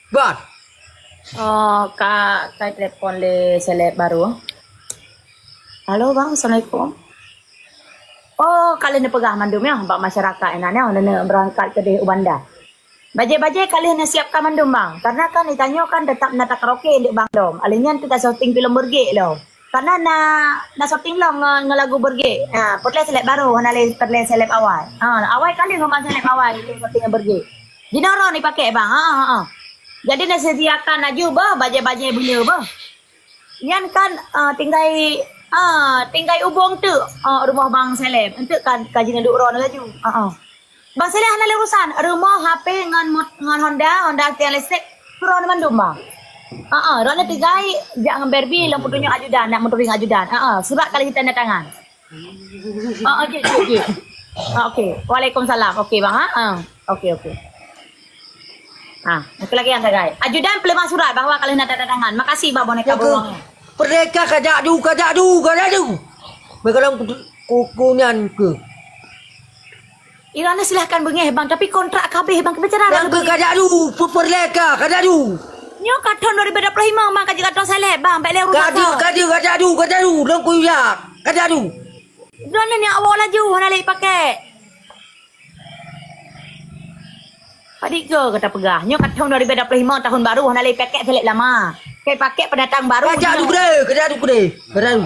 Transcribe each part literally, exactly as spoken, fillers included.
Ban. Oh, ka, ka telepon lé seleb baru. Halo, bang. Assalamualaikum. Oh, ka lheueh neupeugah mandum nyoe bak masyarakat inan nyoe, lheueh neubeurangkat keudeh u Banda. Bajée-bajée ka lheueh neusiapkan mandum, bang. Karena kan di tanyoe kan teutap na takaraoke di bang dom. Alheuh nyan teuka syuting film Bergek lom. Karena na, na syuting lom ngon, ngon lagu Bergek. Ha, peureulée seleb baru, hana lé peureulée seleb awai. Ha, awai ka lheueh ngon bang seleb awai, lé syuting Bergek. Jinoe droeneuh pakek, bang. Ha, ha, ha. Jadi neuseudiakan laju beuh, bajée-bajée buleue beuh. Nyan kan, ah, tinggai, ah, tinggai ubong teuk, ah, rumoh bang seleb. Enteuk kan ka jineuk duek droeneuh laju. Ha, ha. Bang seleb hana lé urusan. Rumoh, H P ngon mot-, ngon Honda, Honda tiang listrik, droeneuh mandum, bang. Ha, ha. Droeneuh tinggai jak ngon Barbie, lom peutunyok ajudan, nak meuturing ajudan. Ha, ha. Surat ka lheueh tanda tangan. Oh, oh, jeuet, jeuet, jeuet. Oh, okey. Waalaikumsalam. Okey, bang, ha? Ah, okey, okey. Ah, okey lagi yang sagai. Ajudan peuleumah surat bahwa ka lheueh na tanda tangan. Makasih, bang, boneka bawang. Perdeka kajak du, kajak du, kajak du. Begalong ku, ku, ku nyan ke. Iran ni silahkan beungéh, bang, tapi kontrak ka habéh, bang, kebicara. Yang ke kajak du, perdeka kajak du. Nyoe ka thon dua ribu dua puluh lima, bang, ka jigatong seleb, bang, bèk lé urusan. Kajak, kajak, kajak du, kajak du, long kuyak, kajak du. Droeneuh nyan awak laju, hana lé pakai. Padum keu ka tapeugah? Nyoe ka thon dua ribu dua puluh lima, tahun baru, hana lé pakai seleb lama. Kai pakai pendatang baru. Kajak du keudeh, kajak du keudeh. Kajak du.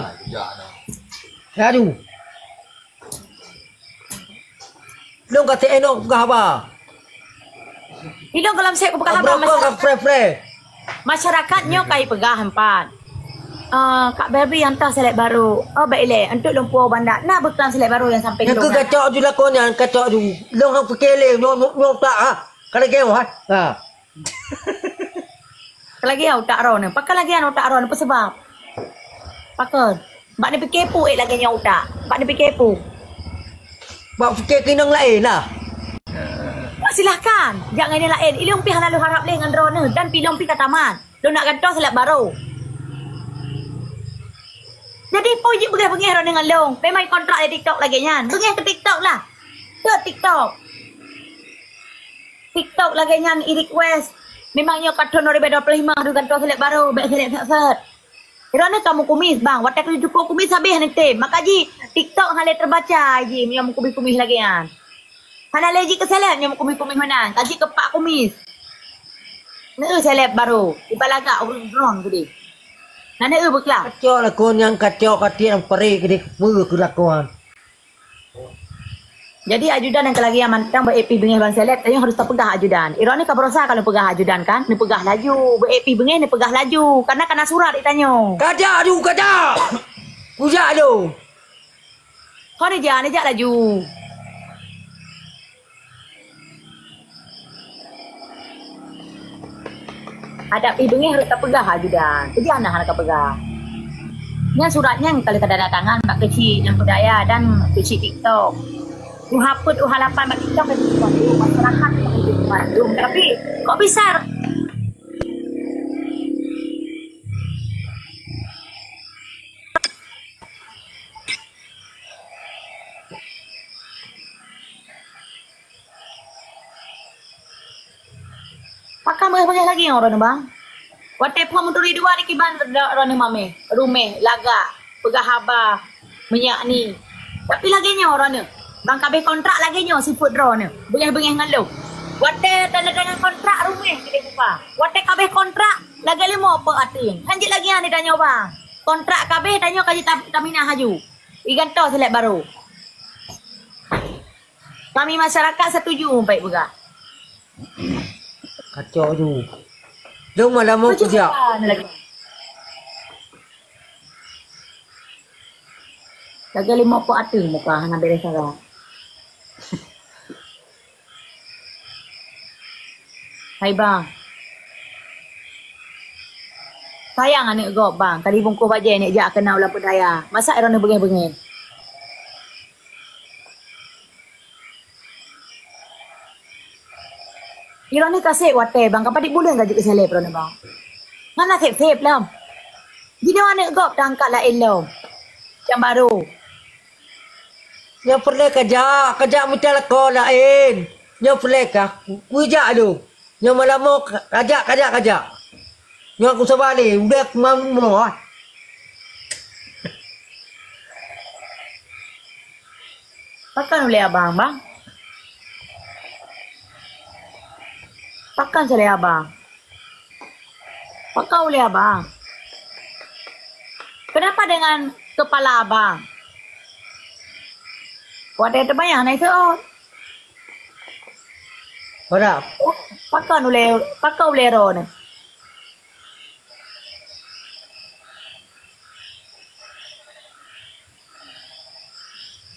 Kajak du. Long ka teuinok peugah haba. Ilong gohlom sép kupeugah haba. Abroko ka masyarakat. Freh-freh. Masyarakat nyoe ka ipeugah empat. Ah, Kak Barbie hantar seleb baru. Oh, bèk ilèe. Enteuk lôn puwoe u Banda. Na beuklam seleb baru nyang sampéng lôn. Nyang keu kacok ju lakoe nyan, kacok ju. Long hang pike lé, nyoe, nyoe, nyoe utak, ha. Ka lagèe nyoe, ha. Ha. Ka lagèe nyoe utak droeneuh. Pakon lagèe nyan utak droeneuh? Peue sabab? Pakon? Bak neupike peue ék lagèe nyoe utak? Bak neupike peue? Bak pike keu inong laén lah. Wah, silahkan. Jak ngon inong laén. Ilong pih hana lôn harab lé ngon droeneuh dan pih ilong pih ka tamat. Lôn nak gantoe seleb baru. Jadi, peue jeuet beungéh-beungéh droeneuh ngon lôn? Pih main kontrak di TikTok lagèe nyan. Beungéh keu TikTok lah. Keu TikTok. TikTok lagèe nyan i-request. Memang nyoe ka thon dua ribu dua puluh lima, harôh gantoe seleb baru, bèk seleb sat-sat. Droeneuh ka meukumis, bang. Watèe ka jicukôp kumis habéh neutem. Maka jih TikTok hana lé teubaca jih meunyoe meukumis-kumis lagèe nyan. Hana lé jih keu seleb nyoe meukumis-kumis meunan. Ka jih keu pak kumis. Neu seleb baru. Ibalagak ureueng droen keudeh. Na neu beuklam. Kacok lakoe nyan, kacok ka tiek nyang paré keudeh, peue keu lakoe nyan. Jadi ajudan nyang keu lagèe nyan mantong beu épi beungéh ban seleb, tanyoe harôh tapeugah ajudan. Droeneuh ka baroesa ka lôn peugah ajudan kan? Neupeugah laju, beu épi beungéh neupeugah laju. Karena ka na surat di tanyoe. Kajak adu, kajak! Kujak adu! Ho neujak, neujak laju. Adak pih beungéh rot tapeugah ajudan. Peue jih hana, hana kapeugah. Nyan surat nyan ka lheueh tanda tangan bak keuchik nyang budaya dan keuchik TikTok. Uha peuet, uha lapan bak TikTok ka jeuet bandum, masyarakat ka jeuet bandum. Tapi kok bisa? Pakon beungéh-beungéh lagèe nyoe droeneuh, bang? Watèe phon meuturi dua dikiban droeneuh mamèh, ruméh, lagak, peugah haba, meunyak ni. Tapi lagèe nyoe droeneuh, bang, ka abéh kontrak lagèe nyoe sifeuet droeneuh, beungéh-beungéh ngon lôn. Watèe tanda tangan kontrak ruméh keudeh kupa. Watèe ka abéh kontrak lagèe leumo peuet ateueng. Han jeuet lagèe nyan tanyoe, bang. Kontrak ka abéh, tanyoe ka jita-, taminah laju. Igantoe seleb baru. Kami masyarakat setuju, baik peugah. Kacau ju. Dong malam mau kerja. Lagèe leumo peuet ateueng muka hana bèrèh cara. Hai bang. Sayang aneuk gob bang, ka jibungkôh bajèe neuk jak keunoe lam peudaya. Masa droeneuh beungéh-beungéh. Droeneuh ka sép watèe bang, ka padit buleuen ka jeuet keu seleb droeneuh bang. Hana sép-sép lom. Jinoe aneuk gob tangkat laén lom. Nyang barô. Nyoe peureulèe kajak, kajak mita lakoe laén. Nyoe peureulèe ka, kujak lôn. Nyoe malam mo kajak, kajak, kajak. Nyoe aku sabar lé, udeb aku ngon mo, ah. Pakon ulèe abang, bang? Pakon ulèe abang? Pakon ulèe abang? Kenapa dengan kepala abang? Watèe teubayang na iseuôt. Pada pakon ulèe, pakon ulèe droeneuh?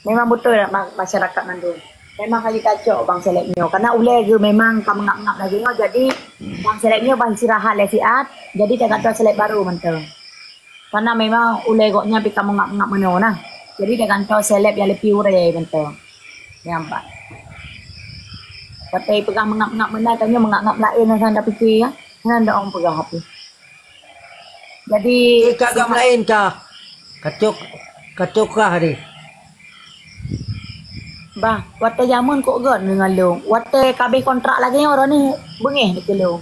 Memang beutôi ma-, masyarakat mandum. Memang ka jitacok bang seleb nyoe. Karena ulèe geuh memang ka meungap-ngap lagèe nyoe. Jadi bang seleb nyoe bang istirahat lé siat. Jadi tagantoe seleb barô mantong. Karena memang ulèe gobnyan pih ka meungap-ngap meunoe nah. Jadi tagantoe seleb nyang leupie urèe mantong. Nyang pat. Tapi peugah meungap-ngap meunan, tanyoe meungap-ngap laén nyang hana tapiké, ya. Hana ureueng peugah apa. Jadi, eh, ka gam laén ka. Kacok, kacok kah deh. Bah, watèe jameun kok gèt deungon lôn. Watèe ka abéh kontrak lagèe nyoe droeneuh beungéh dikeue lôn.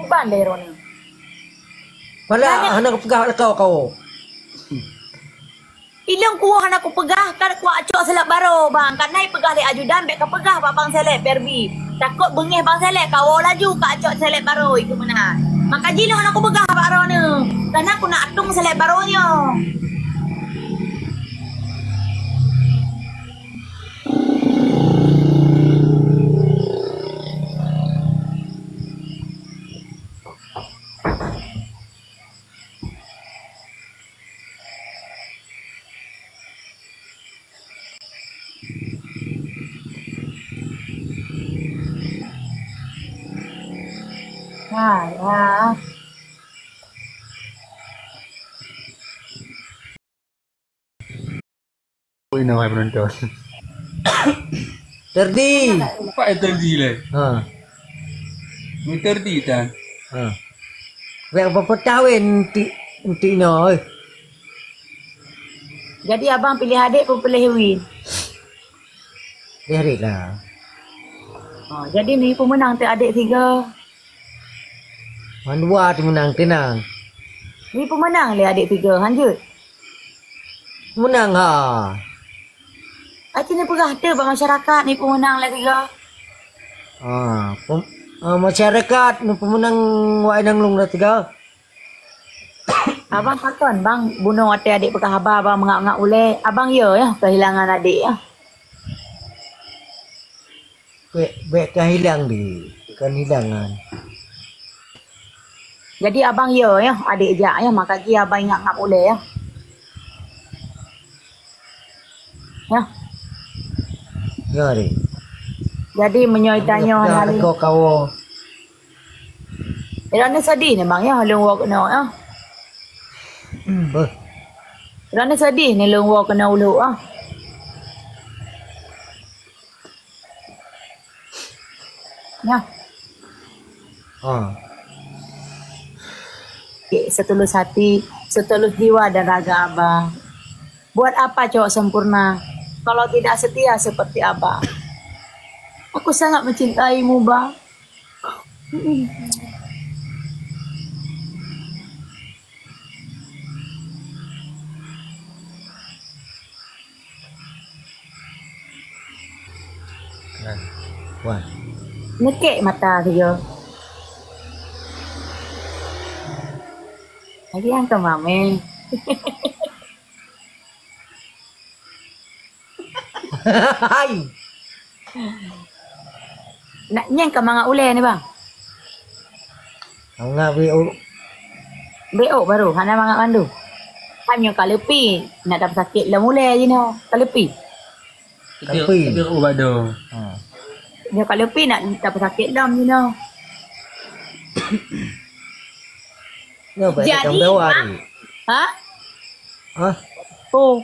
Uban lé droeneuh. Padahai hana kupeugah lé kau, kau. Ilôn kuwoe hana kupeugah, kan kucok seleb barô, bang. Kan na ipeugah lé ajudan, bèk kapeugah bak bang seleb, Perbi. Takot beungéh bang seleb, kawoe laju, kacok seleb barô, ikeu meunan. Maka jih lôn hana kupeugah bak droeneuh. Karena ku na atong seleb barô nyoe. Hai, ah. Inoe hai penonton. Terdi. Nampak ya Terdi leh. Ha. Ni Terdi tan. Ha. Wek apa petah weh enti, enti no, eh. Jadi abang pilih adik pun pilih Win? Pilih adik lah. Ha, jadi ni pemenang tu adik tiga. Mandua tu menang tenang. Ni pemenang leh adik tiga, hanjut. Menang ha. Aci ni peugah tu bak masyarakat ni pemenang leh tiga. Ah, pem, ah, masyarakat ni pemenang wak inang lung dah tiga. Abang pakon bang bunoe watèe adik peugah haba bang meungap-ngap ulèe. Abang ya ya kehilangan adik ya. Bèk, bèk ka hilang di, bukan hilangan. Jadi abang ya, ya, adik jak ya, maka ji abang ingat ngap ulèe ya. Ya. Ya, dek. Jadi meunyoe tanyoe hari kau kawo. Irani sedih ni bang ya, lôn woe keunoe ya. Hmm, beh. Irani sedih ni lôn woe keunoe uluk ah. Nyoh. Ha. Setulus hati, setulus jiwa dan raga abang. Buat apa cowok sempurna kalau tidak setia seperti abang? Aku sangat mencintaimu, Bang. Kan. Wah. Nekek mata saja. Lagi yang ke mame. Hai. Nak nyang ka mangat ulèe ni, Bang? Mangat B O. B O baru, hana mangat mandum. Kan nyoe ka leupie, nak dapet sakét lom ulèe jinoe. Ka leupie. Ka leupie. Tapi, tapi ubat doh. Ha. Nyoe ka leupie nak dapet sakét lom jinoe. Nyoe bèk jadi, kam dawa ni. Ha? Ha? Oh.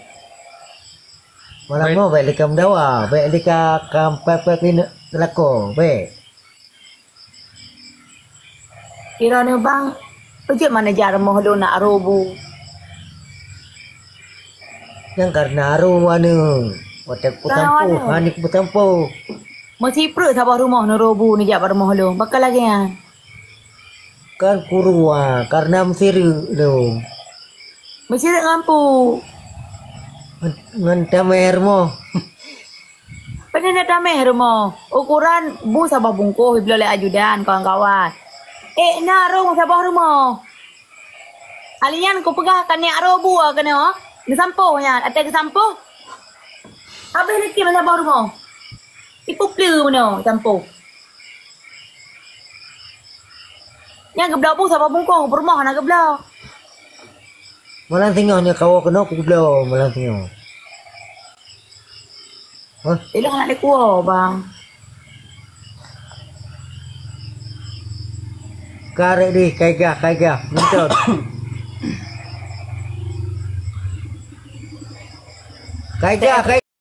Malam nyoe bèk lé kam dawa, bèk lé ka, ka pèk-pèk keuneuk teulako, bèk. Droeneuh bang, peue jeuet maneujak rumoh lôn nak robo. Nyang karena robo aneuk, watèe peusampoe, hana peusampoe. Meusipreuk saboh rumoh nurot bu neujak bak rumoh lôn. Pakon lagèe nyan? Kan kuruwa, karena meusireuk lôn. Meusireuk ngon peue? Ngon, ngon tamèh rumoh. Pane na tamèh rumoh? Ukoran bu saboh bungkôh jibloe lé ajudan kawan-kawan. Eh, na rhung saboh rumoh. Alèh nyan kupeugah ka neujak rhung bu keunoe. Neusampôh nyan, watèe geusampôh. Habéh lé kèe saboh rumoh. Ipeupleue meunoe sampôh. Nyan geubloe bu saboh bungkôh, peurumoh hana geubloe. Malam singoh nyoe kawoe keunoe kubloe malam singoh. Hah? Ilong hana lé kuwoe, bang. Karek deh, kaigah, kaigah. Nonton. Kaigah,